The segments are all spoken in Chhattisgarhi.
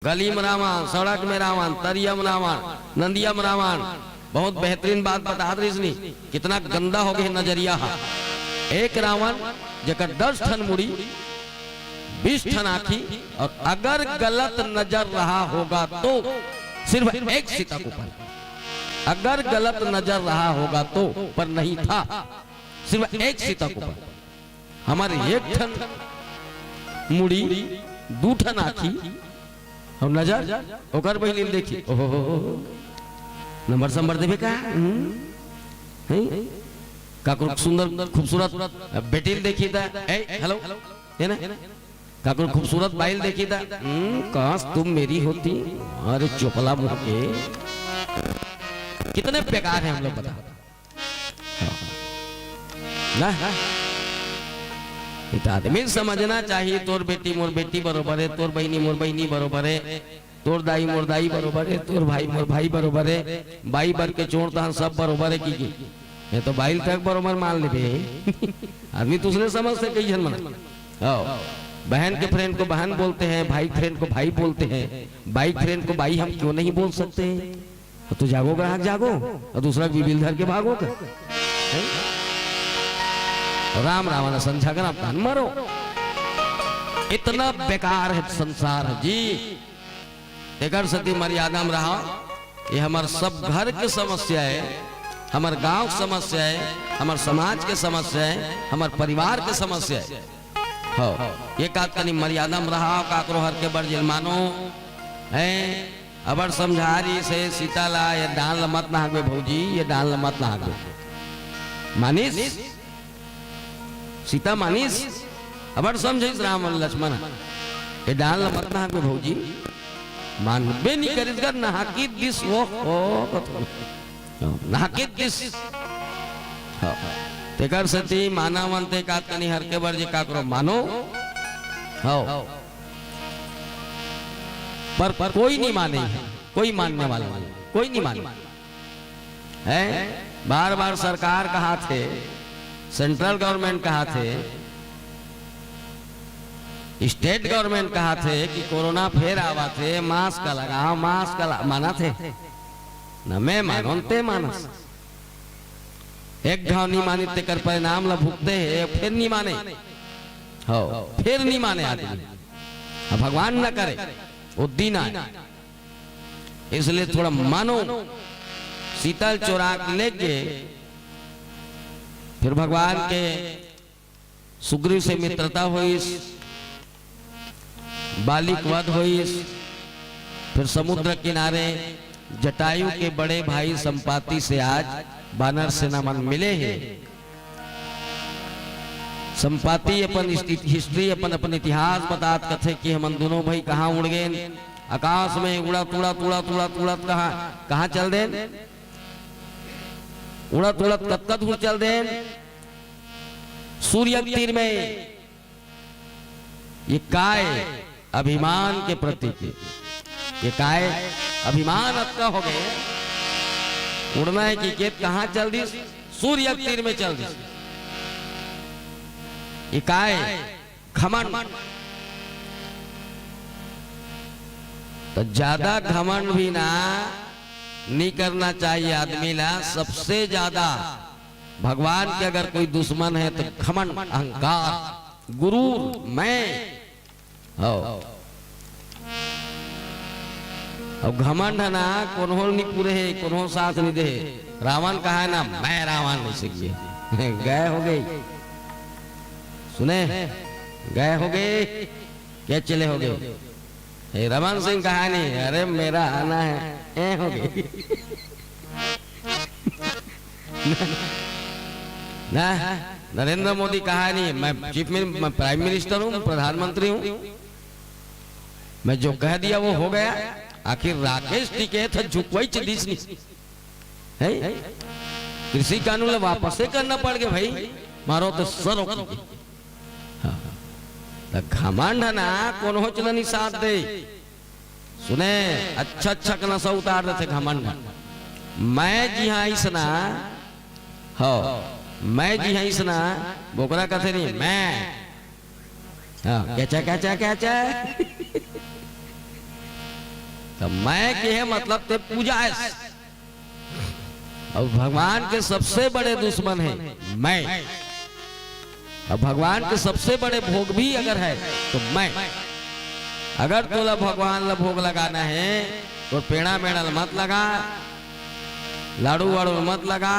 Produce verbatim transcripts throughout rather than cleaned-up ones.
गली में रावण, सड़क में रावण, तरिया में रावण, नदिया में रावण। बहुत बेहतरीन बात बतात रहिस नी, कितना गंदा हो गए नजरिया हा। एक रावण जेकर दस ठन मुड़ी, बीस ठन आँखी, और अगर गलत नजर रहा होगा तो सिर्फ एक सीता के ऊपर, अगर गलत नजर रहा होगा तो, पर नहीं था, सिर्फ एक सीता के ऊपर। हमर एक ठन मुड़ी, दू ठन आँखी, और नजर ओकर बहिनी ल देखी, ओहो, नंबर संबर देबे का? हम्म? हैं? काकरो सुंदर खूबसूरत बेटी ल देखी त, ए, हेलो, ये ना? काकरो खूबसूरत बाई ल देखी त, हम्म, काश तुम मेरी होती। अरे चोपला मुँह के, कितने बेकार हैं हम लोग, बता। हाँ। ना, ना। ये तो आदमी समझना चाहिए, तोर बेटी मोर बेटी बरोबर है, तोर बहिनी मोर बहिनी बरोबर है, तोर दाई मोर दाई बरोबर है, तोर भाई मोर भाई बरोबर है, बाई बर के चोर तहन सब बरोबर है की, की? ये तो बाई ल तक बरोबर मान लेबे। आदमी दूसरे समझ से कई झन मन। आओ, बहन के फ्रेंड को बहन बोलते हैं, भाई फ्रेंड को भाई बोलते हैं, बाई फ्रेंड को बाई हम क्यों नहीं बोल सकते? तो जागो ग्राहक जागो, और दूसरा के बिबिल धर के भागो का? हैं? राम रावण असन झगरा पान मरो। इतना बेकार है संसार जी। तेकर सेती मर्यादा में रहा। ये हमर सब घर के समस्या है, हमर गांव के समस्या है, हमर समाज के समस्या है, हमर परिवार के समस्या है। हो, ये का तनी मर्यादा में रहा, काकरो हर के बर जेल मानो है। अबर समझा रहिस हे सीता ला, ये डांड़ ल मत नहाकबे भौजी, ये डांड़ ल मत नहाकबे। मानिस? सीता मानिस? अबर समझाइस राम अउ लक्ष्मण, ये डांड़ ल मत नहाकबे भौजी। मानबे नी करिस गा, नहाकी दिस वो, वो, वो, नहाकी दिस। हाँ। तेकर सेती माना मन ते का तनी हर के बर जे काकरो मानो। हाँ। पर, पर कोई नहीं माने, कोई मानने वाला नहीं, कोई नहीं माने। हैं? बार-बार सरकार कहाथे, सेंट्रल गवर्नमेंट कहाथे, स्टेट गवर्नमेंट कहाथे कि कोरोना फेर आवथे, मास्क लगाओ, मास्क लगा, मानथे। न मैं मानों, न ते मानस। एक घाव नी माने, तेकर परिणाम ला भुगते हे, फेर नी माने। हो, फेर नी माने आदमी। अब भगवान न करे, वो दिन आए। इसलिए थोड़ा मानो, सीता ल चोरा के लेके, फिर भगवान के सुग्रीव से मित्रता होइस, बाली के वध होइस, फिर समुद्र किनारे जटायु के बड़े भाई संपाति से आज बानर सेना मन मिले हे। संपाति अपन हिस्ट्री, अपन, अपन इतिहास बतात कथे कि हमन दोनों भाई कहाँ उड़ गेन, आकाश में उड़त, उड़त, उड़त, उड़त, उड़त कहाँ, कहाँ चल देन? उड़त, उड़त कतका दूर चल देन? सूर्य के तीर में। ये काय? अभिमान के प्रतीक हे। ये काय? अभिमान अतका हो गए, उड़ना हे कि केत कहाँ चल दिस? सूर्य के तीर में चल दिस। ये काय? घमंड। तो ज्यादा घमंड भी ना, नी करना चाहिए आदमी ला। सबसे ज्यादा भगवान के अगर कोई दुश्मन है तो घमंड, अहंकार, गुरूर, मैं। हो। अब घमंड हे ना, कोनो ल नी पूरे हे, कोनो साथ नी दे हे। रावण कहा हे ना, मैं रावण नहीं सकिए। गए हो गए। सुने? गए हो गए? क्या चले हो गए? हे रमन सिंह कहा नहीं, अरे मेरा आना है, ए हो गए। ना, नरेंद्र मोदी कहा नहीं, मैं चीफ मिन-, मैं प्राइम मिनिस्टर हूँ, प्रधानमंत्री हूँ, मैं जो कह दिया वो हो गया। आखिर राकेश टिकैत ह झुकवाई चलिस नहीं। है? कृषि कानून ला वापस से करना पड़ गया भाई, मारो तो सर हो। हाँ। त घमंड ना कोनो चला नहीं साथ दे। सुने, अच्छा अच्छा के नशा उतार देथे घमंड। मैं जिहाँ आइस ना, हो, मैं जिहाँ आइस ना, बोकरा कथे नहीं, मैं। हाँ, कैचा, कैचा, कैचा। त मैं के हे मतलब ते पूजा हे। अउ भगवान के सबसे बड़े दुश्मन हे मैं। अउ भगवान के सबसे बड़े भोग भी अगर हे त मैं। अगर तोला भगवान ला भोग लगाना हे त पेड़ा मेड़ा ल मत लगा, लाड़ू वाड़ू ल मत लगा।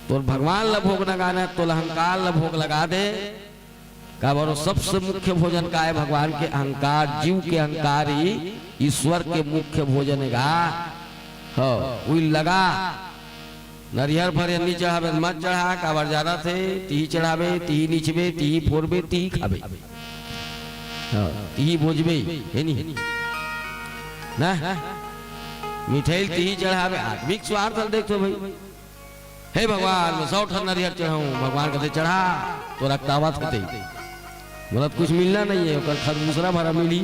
तोर भगवान ला भोग लगाना हे, तोला अहंकार ला भोग लगा दे। काबर वो सबसे मुख्य भोजन का हे भगवान के? अहंकार। जीव के अहंकार ही ईश्वर के मुख्य भोजन हे गा। हो, उही लगा। नरियर फरियर नी चढ़ाबे त मत चढ़ा, काबर जानत हे, तिही चढ़ाबे, तिही निचबे, तिही फोरबे, तिही खाबे। हाँ, तिही बोजबे, हे नी? ना? मिठाई तिही चढ़ाबे, आदमी के स्वार्थ ल देखथो भाई। हे भगवान, मैं सौ ठन नरियर चढ़ाऊं। भगवान कथे, चढ़ा, तोर रक्त आवत हे ते। बोलत कुछ मिलना नहीं हे, ओकर खरबूसरा भरा मिली।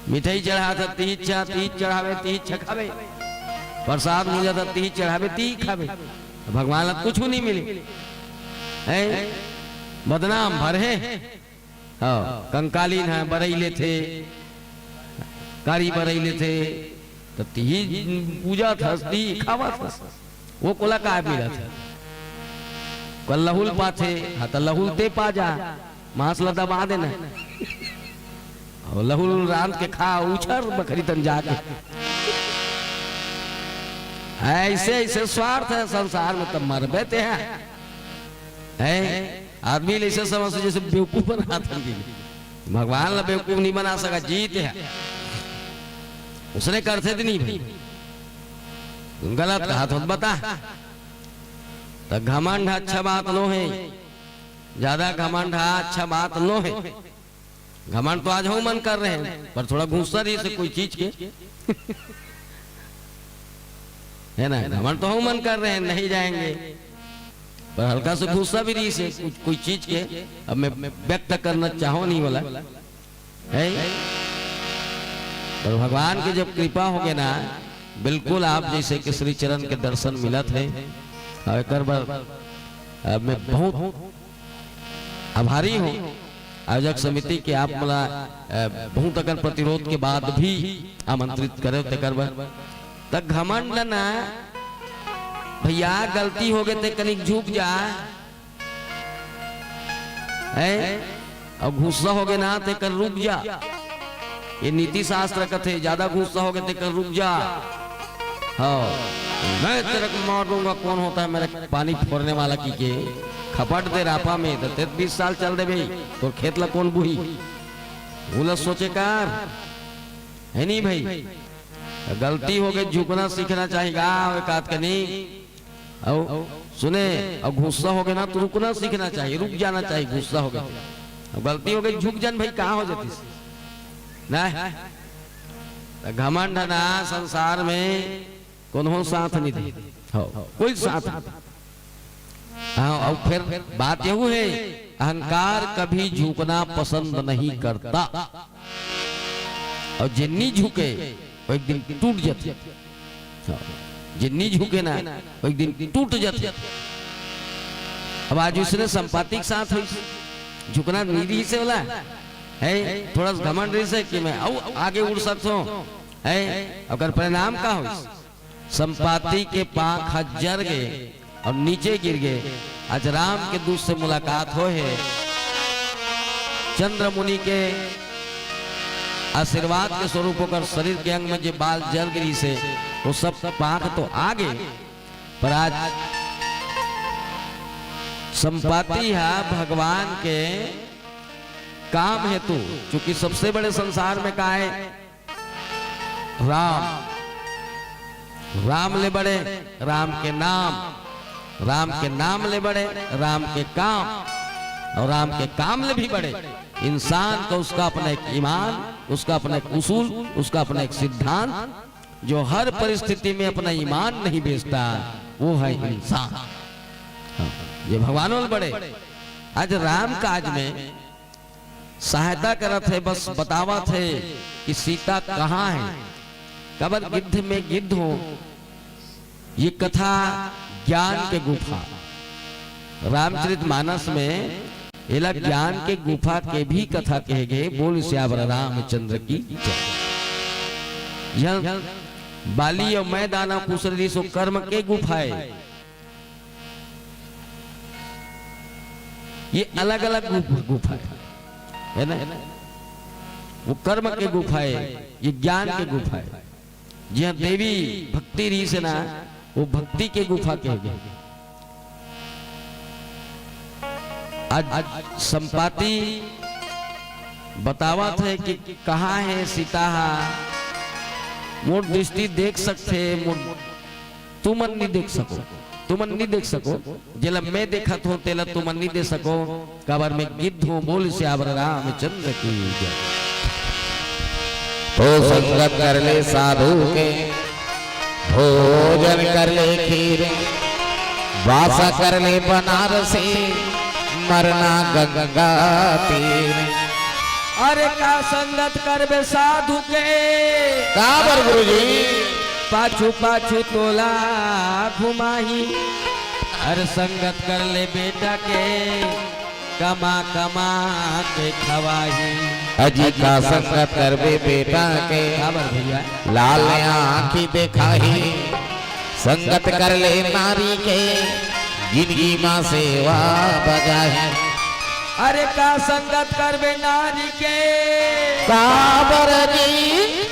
मिठाई चढ़ात हे, तिही इच्छा, तिही चढ़ाबे, तिही इच्छा खाबे। प्रसाद मिलत हे, तिही चढ़ाबे, तिही खाबे। भगवान ला कुछ नहीं मिले। हैं? बदनाम भर हे। हाँ, कंकालीन हे, बरई लेथे, कारी बरई लेथे, त तिही पूजत हस, तिही खावत हस। वो कोला काय मिलत हे? कल लहुल पाथे, हाँ, त लहुल ते पा जा, मांस ला दबा देना। अउ लहुल रांध के खा, उछर बखरी तन जाके। अइसे, अइसे स्वार्थ हे संसार में, त मरबे ते हे। हैं? आदमी ल अइसे समझ, जइसे बेवकूफ बनात हे। भगवान ला बेवकूफ नहीं बना सका, जीत हे। उसने करथे त नहीं भाई। गलत कहा तो बता। त घमंड अच्छा बात नो हे, ज्यादा घमंड अच्छा बात नो हे। घमंड तो आज हमन कर रहे हैं, पर थोड़ा गुस्सा रहिस हे कोई चीज के। हे ना, घमंड तो हमन कर रहे हैं, नहीं जाएंगे, पर हल्का सा गुस्सा भी रहिस हे कुछ, कोई चीज के। अब मैं व्यक्त करना चाहूं नहीं वाला हे, पर भगवान के जब कृपा होगे ना, बिल्कुल आप जइसे कि श्री चरण के दर्शन मिलत हे। अउ एकर बर, अ, मैं बहुत आभारी हूं आयोजक समिति के, आप मोला, अ, बहुत अकन प्रतिरोध के बाद भी आमंत्रित करे तेकर बर। त घमंड ल ना भैया, गलती होगे ते कनिक झुक जा, हैं? अउ गुस्सा होगे ना ते कर रुक जा। ये नीति शास्त्र कथे, ज्यादा गुस्सा होगे ते कर रुक जा। हाँ, मैं तेरे को मार दूंगा, कौन होता है मेरे पानी फोरने वाला की के? खपट दे रापा में, त ते बीस साल चल देबे, तोर खेत ला कौन बुही? वो ला सोचे कर, हे नहीं भाई? गलती होगे, झुकना सीखना चाही गा, एकाध कनी। अउ सुने, अउ गुस्सा होगे ना, त रुकना सीखना चाही, रुक जाना चाही, गुस्सा होगे। अउ गलती होगे, झुक जान भाई, कहाँ हो जातिस? ना? त घमंड ना संसार में कोनो साथ नहीं दे। हो, कोई साथ नहीं। हाँ, अउ फिर बात यहू हे, अहंकार कभी झुकना पसंद नहीं करता। अउ जे नी झुके, वो एक दिन टूट जाथे। हाँ, जे नी झुके ना, वो एक दिन टूट जाथे। अब आज उसने संपाति के साथ होइस, झुकना नी रहिस हे वाला, हे, थोड़ा सा घमंड रहिस हे कि मैं अउ आगे उड़ सकथों, हे, ओकर परिणाम का होइस? संपाति के पांख ह जर गे अउ नीचे गिर गे। आज राम के दूत से मुलाकात होय हे। चंद्र मुनि के आशीर्वाद के स्वरूप ओकर शरीर के अंग में जे बाल जर गिरिस हे, वो सब पांख तो आ गे, पर आज संपाति ह भगवान के काम हेतु, चूंकि सबसे बड़े संसार में का हे? राम, राम ले बड़े राम के नाम, राम के नाम ले बड़े राम के काम, अउ राम के काम ले भी बड़े इंसान का, उसका अपना एक ईमान, उसका अपना एक उसूल, उसका अपना एक सिद्धांत, जो हर परिस्थिति में अपना ईमान नहीं बेचता, वो हे इंसान। हाँ, ये भगवानों ले बड़े। आज राम काज में सहायता करत हे, बस बतावत हे कि सीता कहाँ हे। काबर गिद्ध में गिद्ध हो, ये कथा ज्ञान के गुफा। रामचरित मानस में एला ज्ञान के गुफा के भी कथा कहे गे। बोल सियावर रामचंद्र की जय। यह बाली अउ मैदाना कुसर रिसो कर्म के गुफा हे। ये अलग-अलग गुफ-, गुफा हे, हे ना? वो कर्म के गुफा हे, ये ज्ञान के गुफा हे। जिहां देवी भक्ति रिहिस हे ना, वो भक्ति के गुफा कहे गे। आज, आज संपाति बतावत हे कि कहां हे सीता हा, मोर दृष्टि देख सकथे, मोर, तुमन नहीं देख सको, तुमन नहीं देख सको, जेला मैं देखत हों, तेला तुमन नहीं देख सको। काबर मैं गिद्ध हों। बोल सियावर रामचंद्र की जय। तो संगत कर ले साधु के, भोजन कर ले खीर, वासा कर ले बनारसी, मरना गंगा तीर। अरे का संगत करबे साधु के, काबर गुरुजी? पाछू पाछू तोला घुमाही। अरे संगत कर ले बेटा के, कमा कमा के खवाही। अजी का संगत करबे बेटा के, काबर भैया? लाल आंखी देखाही। संगत कर ले नारी के, जिनगी मा सेवा बजाही। अरे का संगत करबे नारी के, काबर जी?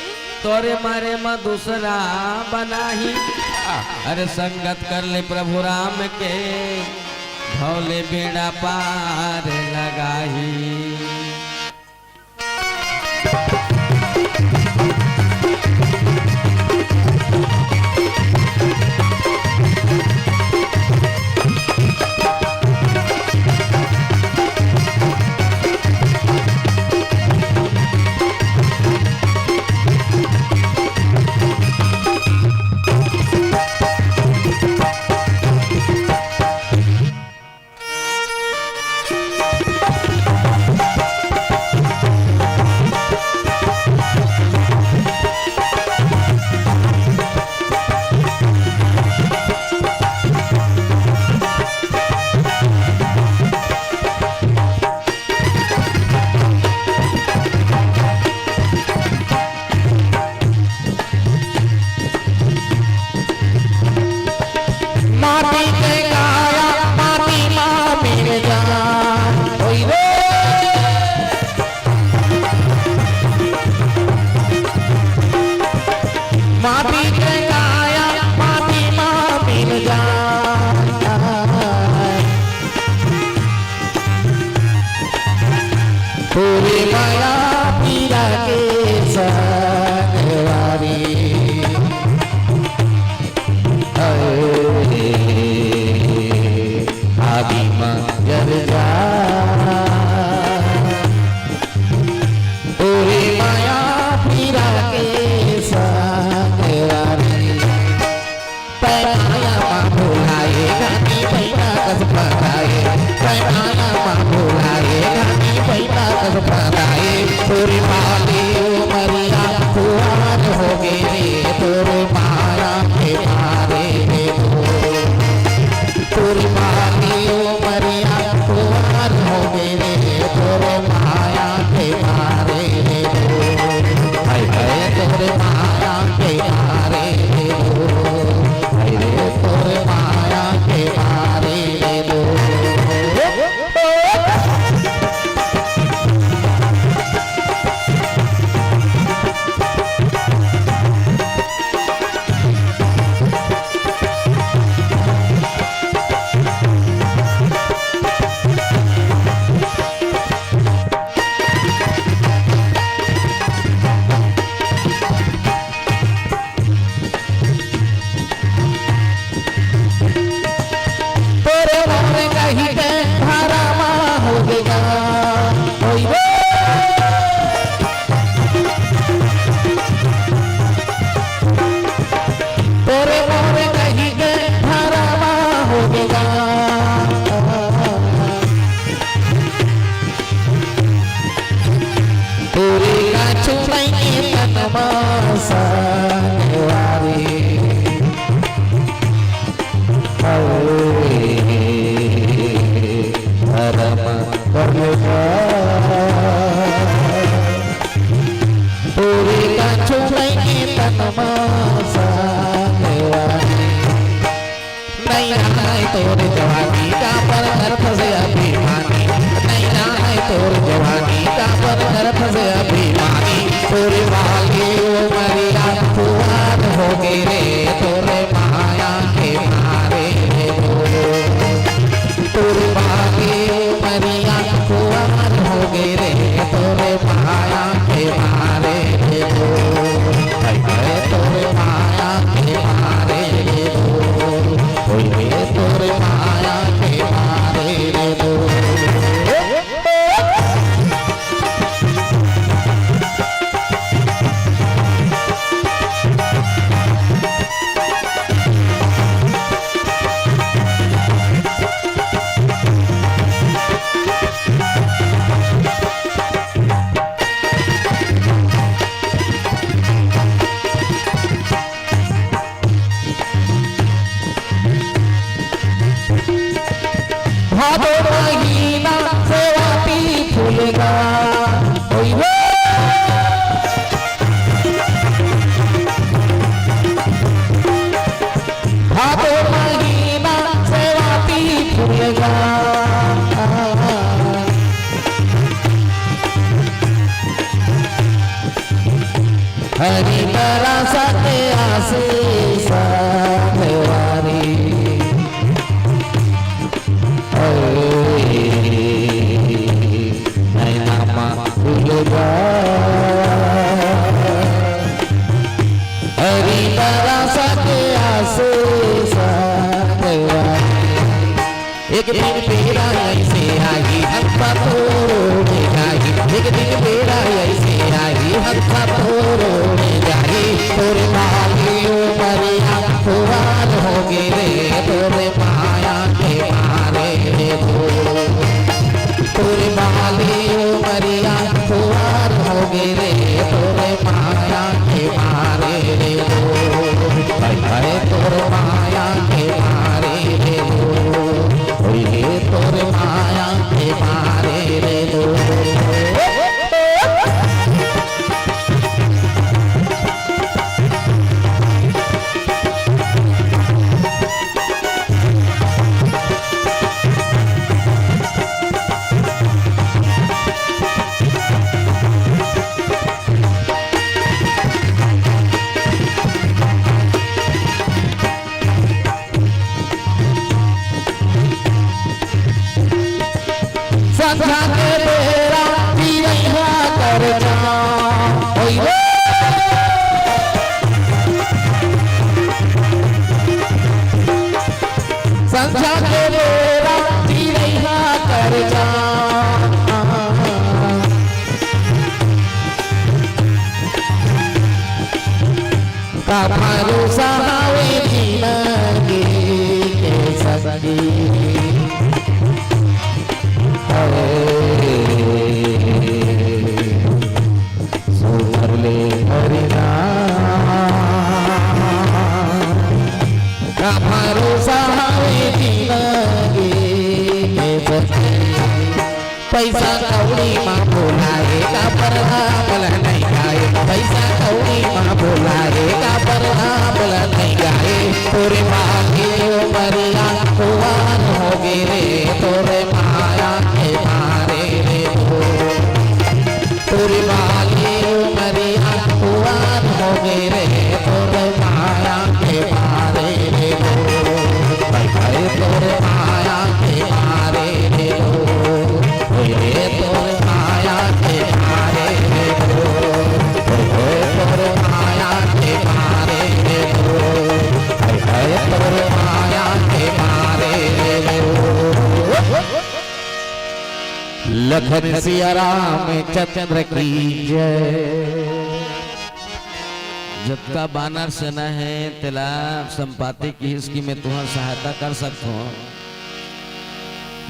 तोरे मारे म दूसरा बनाही। अरे संगत कर ले प्रभु राम के, भव ले बेड़ा पार लगाही। माटी के काया, माटी मा मिल जा। ओई रे। माटी के काया, माटी मा मिल जा। तोरे माया पीरा के संगवारी। अरे, आगी मा जर जा। तोरे माया पीरा के संगवारी। पैमाया मा भुलाए, गानी पैना कस पकाए। पैमाया मा भुलाए, गानी पैना कस पकाए। तोरे पाले उमरिया कुंवार हो गे रे, तोरे माया के मारे रे तो। तोरे पाले उमरिया कुंवार हो गे रे, तोरे माया के मारे रे तो। हाय हाय तोरे माया के मारे रे तो। हाय रे तोरे माया के मारे रे तो। नैना है तोर जवानी का पर करत से अभिमानी, नैना है तोर जवानी का पर करत से अभिमानी। तोरे बाली उमरिया कुंवार हो गे रे, तोरे माया के मारे रे तोर। तोरे बाली उमरिया कुंवार हो गे रे, तोरे माया के मारे रे तोर। हाय हाय तोरे माया के मारे रे तोर। होई रे तोरे माया के मारे रे तोर। भादो महीना सेवती फूलेगा। ओए हो। भादो महीना सेवती फूलेगा। हरि बरसत आशीष देवारी। ओए, नैना मा फूल बा। हरि बरसत आशीष देवारी। एक दिन बेरा अइसे आही, हंसा तोरो में जाही। एक दिन बेरा अइसे आही, हंसा तोरो में जाही। तोरे बाली उमरिया कुंवार हो गे रे, तोरे माया के मारे रे तोर। तोरे बाली उमरिया कुंवार हो गे रे, तोरे माया के मारे रे तोर। हाय हाय तोर माया के मारे रे तोर। होई रे तोर माया के मारे रे तोर। संझा के बेरा चिरैया कर जा, ओए हो। संझा के बेरा चिरैया कर जा। का भरोसा हवे जिनगी के संगी। हवे सुधर ले हरिना। का भरोसा हवे जिनगी के संगी। पैसा कौड़ी मा भुलाए का परधाम ल नइ गाए, पैसा कौड़ी मा भुलाए का परधाम ल नइ गाए। तोरे बाली उमरिया कुंवार हो गे रे, तोरे माया के मारे रे तोर। तोरे बाली उमरिया कुंवार हो गे रे, तोरे माया के मारे रे तोर। हाय हाय तोरे माया के मारे रे तोर। होई रे तोर माया के मारे रे तोर। होई रे तोर माया के मारे रे तोर। हाय हाय तोर माया के मारे रे तोर। लखन सिया रामचंद्र की जय। जतका बानर सेना हे, तेला संपाति किहिस कि मैं तुंहर सहायता कर सकत हों।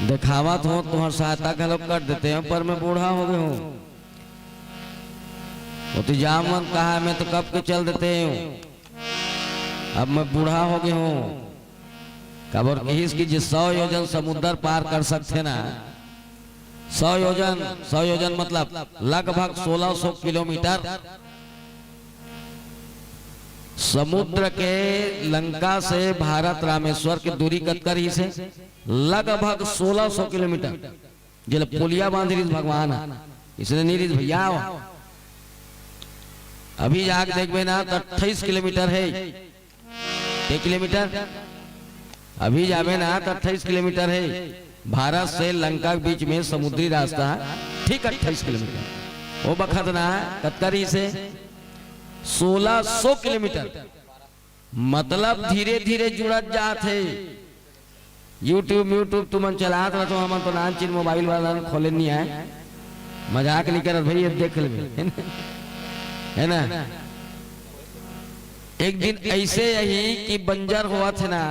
देखावत हों, तुंहर सहायता घलो कर देते हों, पर मैं बूढ़ा हो गे हों। ओती जामवंत कहा, मैं तो कब के चल देते हों, अब मैं बूढ़ा हो गे हों। काबर किहिस कि जे सौ योजन समुद्र पार कर सकथे ना, सौ योजन, सौ योजन मतलब लगभग सोलह सौ किलोमीटर। समुद्र के लंका से भारत रामेश्वर के दूरी कतका रहिस हे? लगभग सोलह सौ किलोमीटर। जेला पुलिया बांध रहिस भगवान ह, इसने नहीं रहिस भैया। अभी जाके देखबे ना तो अट्ठाईस किलोमीटर हे। के किलोमीटर? अभी जाबे ना तो अट्ठाईस किलोमीटर हे। भारत से लंका के बीच में समुद्री रास्ता, ठीक अट्ठाईस किलोमीटर। वो बखत ना कतका रहिस हे? सोलह सौ किलोमीटर। मतलब धीरे धीरे जुड़त जात हे। YouTube, YouTube तुमन चलात रहो, हमन तो नान चिन मोबाइल वाला खोले नहीं आए। मजाक नहीं करत भाई, ये देख लेबे, है ना? एक दिन ऐसे यही कि बंजर होवत हे ना,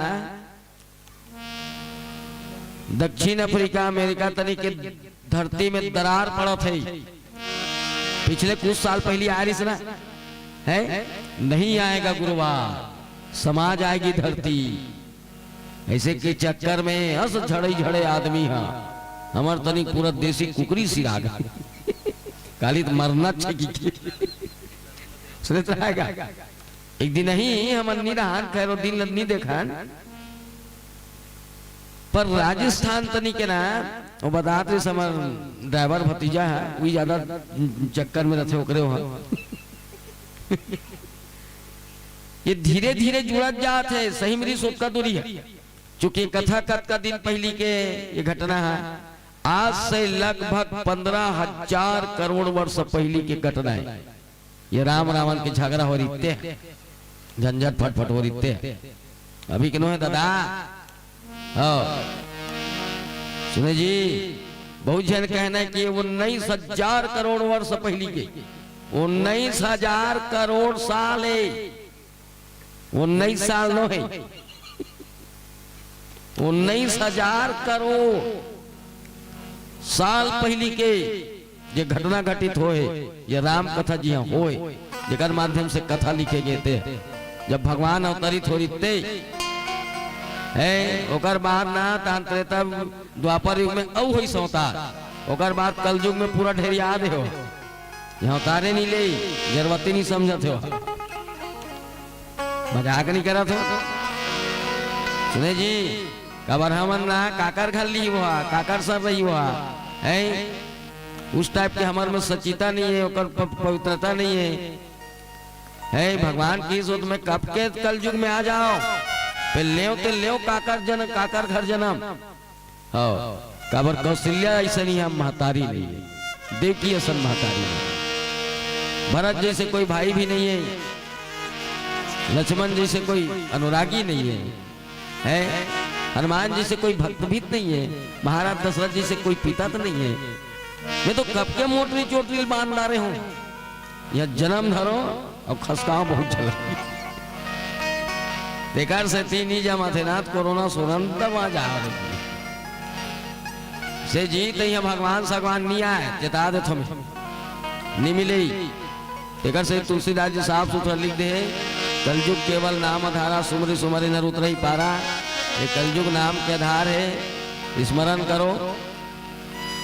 दक्षिण अफ्रीका, अमेरिका तनी के धरती में दरार पड़त हे। पिछले कुछ साल पहली आ रहिस ना, है, नहीं आएगा गुरुवार, समाज आएगी धरती। ऐसे के चक्कर में अस झड़े झड़े आदमी हा, हमर तनी पूरा देसी कुकरी सिरा गे। काली तो मरना छेकी के। सुनत रहेगा। एक दिन नहीं, हमन नहीं रहन, खैर, वो दिन ल नहीं देखन। पर राजस्थान तनी के ना, वो बतात रहिस हमर ड्राइवर भतीजा है, वही ज्यादा चक्कर में रहते ओकरे वहाँ। ये धीरे धीरे जुड़त जात हे, सही में रहिस ओतका दूरी हे। चूंकि कथा कतका दिन पहली के ये घटना हे, आज से लगभग पन्द्रह हजार करोड़ वर्ष पहली के घटना हे। ये राम रावण के झगड़ा हो रहिते, झंझट फटफट हो रहिते। अभी के नो हे दादा? हाँ। सुने जी, बहुत झन कहना हे कि उन्नीस हजार करोड़ वर्ष पहली के, उन्नीस हजार करोड़ साल हे, उन्नीस साल नो हे, उन्नीस हजार करोड़ साल पहली के जे घटना घटित होए, ये राम कथा जी यहाँ होए, जेकर माध्यम से कथा लिखे गए थे। जब भगवान अवतरित हो रहिते हैं, ओकर बाद ना तान त्रेता द्वापर युग में अउ होइस अवतार, ओकर बाद कलयुग में पूरा ढेरिया दे हो। यहाँ अवतारे नहीं ले, जरूरत ही नहीं समझत हो। मजाक नहीं करत हो। सुने जी, काबर हमन ना काकर घर ली हुआ, काकर सर रही हुआ, हैं? उस टाइप के हमर में सचिता नहीं हे, ओकर प-, पवित्रता नहीं हे। हे भगवान की सोच में कब के कलयुग में आ जाओ, पे लेव ते लेव काकर जन-, काकर घर जन्म। हाँ, काबर कौशल्या अइसनी हम महतारी नहीं हे, देवकी असन महतारी नहीं हे। भरत जैसे कोई भाई भी नहीं हे, लक्ष्मण जैसे कोई अनुरागी नहीं हे, हैं? हनुमान जी से कोई भक्त भी तो नहीं हे, महाराज दशरथ जी से कोई पिता तो नहीं हे। मैं तो कब के मोटरी चोटरी बांध डारे हूँ। यह जन्म धरो अउ खसकाओ बहुत झलक। बेकार से तीन ही जमा थे ना, तो कोरोना सोरन तब आ जा रहे। से जी, तइहाँ भगवान सगवान नहीं आए, जता दे थमे। नहीं मिले ही। तेकर से तुलसीदास जी साफ सुथरा लिख दे हे, "कलयुग केवल नाम अधारा, सुमरि सुमरि नर उतरहि पारा।" ये कलयुग नाम के आधार हे, स्मरण करो।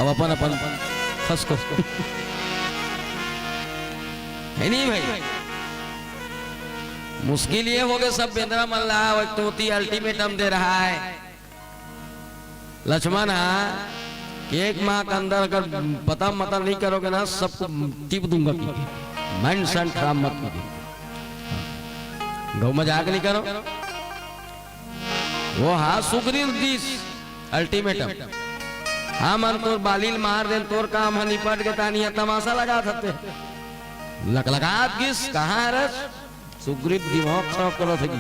अब अपन अपन खस को है नहीं भाई, मुश्किल ये हो गए सब बेंदरा मन ला, वो एक तो होती अल्टीमेटम दे रहा है। लक्ष्मण हा कि एक माह के अंदर अगर पता मता नहीं करोगे ना, सबको टिप दूंगा कि माइंड सेट खराब मत कीजिए। गौ मजाक नहीं करो। वो हा सुग्रीव दिस अल्टीमेटम। हाँ मन तोर बालिल मार देन, तोर काम ह निपट गे, तानी ह तमाशा लगा थते। लकलकात गिस, कहाँ रस? सुग्रीव दिमाग खराब करो थे जी।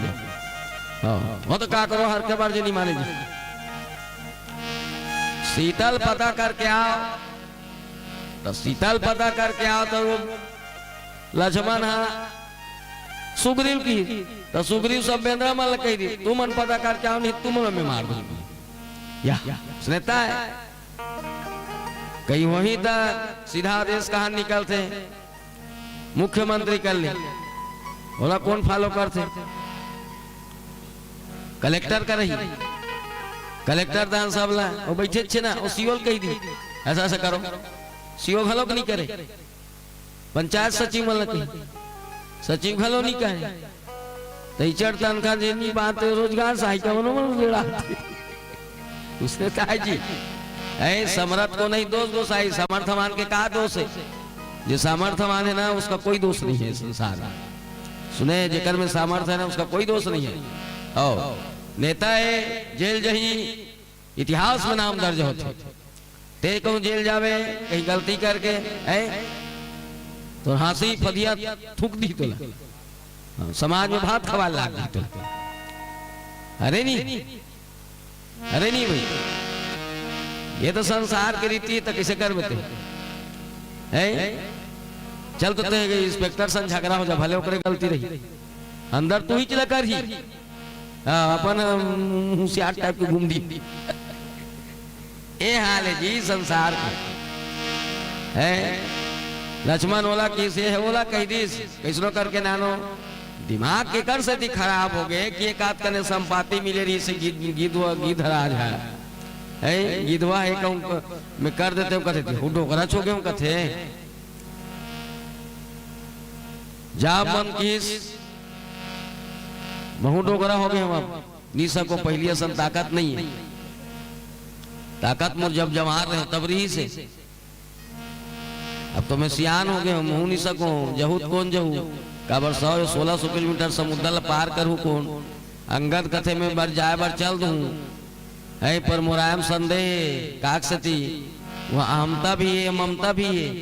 हाँ, वो तो का करो, हर के बार जे नहीं माने जी। सीता ल पता करके आओ, तो सीता ल पता करके आओ, तो वो लक्ष्मण हा सुग्रीव की, तो सुग्रीव सब बेंदरा मन ल कह दी, "तुमन पता करके आओ, नहीं तुमन में मार दूंगी।" या, सुनता है? कहीं वही तो सीधा आदेश कहाँ निकलते? मुख्यमंत्री कर ले, ओला कौन फॉलो करते? कलेक्टर कर रही, कलेक्टर दान सब ला, वो बैठे छे ना, वो सीओ ल कह दी, "ऐसा ऐसा करो।" सीओ घलो नहीं करे, पंचायत सचिव मन ल कही, सचिव घलो नहीं कहे। तई चढ़ तनखा जे नहीं बात है, रोजगार सहायिका मनो मनो बेड़ा। उसने कहा जी, ऐ समरथ को नहीं दोष गोसाई, समर्थवान के का दोष है? जो सामर्थवान है ना, उसका कोई दोष नहीं है संसार में। सुने, जेकर में सामर्थ्य है ना, उसका कोई दोष नहीं है। आओ, नेता है, जेल जही, इतिहास में नाम दर्ज होथे। ते कहूँ जेल जावे, कहीं गलती करके, है तो हाँसी फदिया थूक दी तोला। हाँ, समाज में भात खवाल लाग दी तोला। अरे नहीं, अरे नहीं भाई, ये तो संसार की रीति है, तो किसे कर बेते है? चल तो ते इंस्पेक्टर सन झगड़ा हो जा, भले ओकरे गलती रही, अंदर तू ही चिला कर ही। हाँ, अपन, अम, होशियार टाइप के घूम दी। ए हाल है जी संसार के। है लक्ष्मण ओला किसे है, ओला कह दीस, कैसनो करके नानो दिमाग के कर से ती खराब हो गए कि एक आध कने संपाति मिले रही से गिद-, गिदवा, गिदराज है। है गिदवा है कहूँ क-, मैं कर देते हूँ कथे, "हु डोकरा छो गए हूँ," कथे। जा मन किस, महू डोकरा हो गए हूँ अब। नी सको, पहली असन ताकत नहीं है। ताकत मोर जब जवान रहे तब रही से। अब तो मैं सियान हो गए हूँ, महू नी सको, जहूत कौन जहू? काबर सौ या सोलह सौ किलोमीटर समुद्र ला पार करूँ कौन? अंगद कथे में बर जाए बर चल दूँ। है पर मोरायम संदेह है, काक सती, वहाँ अहमता भी है, ममता भी है।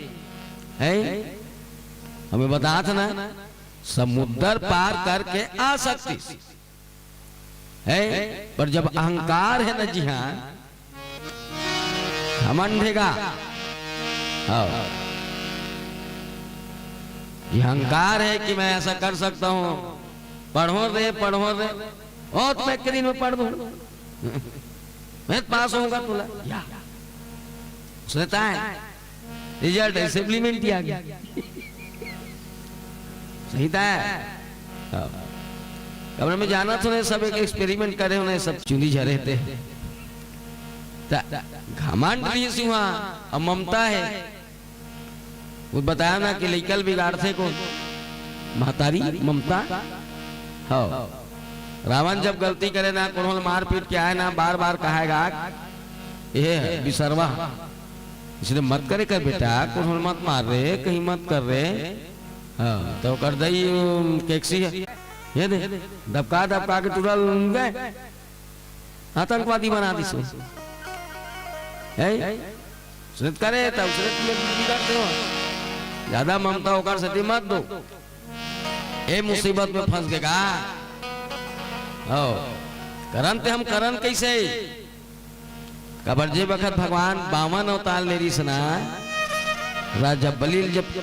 है? हमें बतात ना, समुद्र पार करके आ सकती है, पर जब अहंकार है ना जी हाँ, घमंड है का? हाँ। ये अहंकार है कि मैं ऐसा कर सकता हूँ। पढ़ो रे, पढ़ो रे। और मैं एक दिन में पढ़ दूँ। मैं पास होऊंगा तुला। या। उसने तय है। रिजल्ट असेंबलीमेंट ही आ गया। सही तय है। हाँ। कमरे में जाना तो नहीं, सब एक एक्सपेरिमेंट करे होने, सब चुनी झरे थे। त-, घमंड भी सिंहा, अब ममता है। वो बताया ना कि लइका ल बिगाड़थे कोन? महतारी ममता। हाँ। रावण जब गलती करे ना, कोनो ल मारपीट के आए ना, बार-बार कहाएगा, "ये है बिसरवा, इसने मत करे कर बेटा, कोनो ल मत मार रे, कहीं मत कर रे।" हाँ, तो कर दई, उम, केक्सी है। ये दे, दबका, दबका के टूटल गए। आतंकवादी बना दिस। है? उसने करे, तब उसने तुम्हें बिगाड़ते हो। ज्यादा ममता होकर सती मत दो। ए मुसीबत में फंस गए का? हो। करन ते हम करन कैसे? काबर जे बखत भगवान बावन अवतार ले रिस ना, राजा बलि ल जब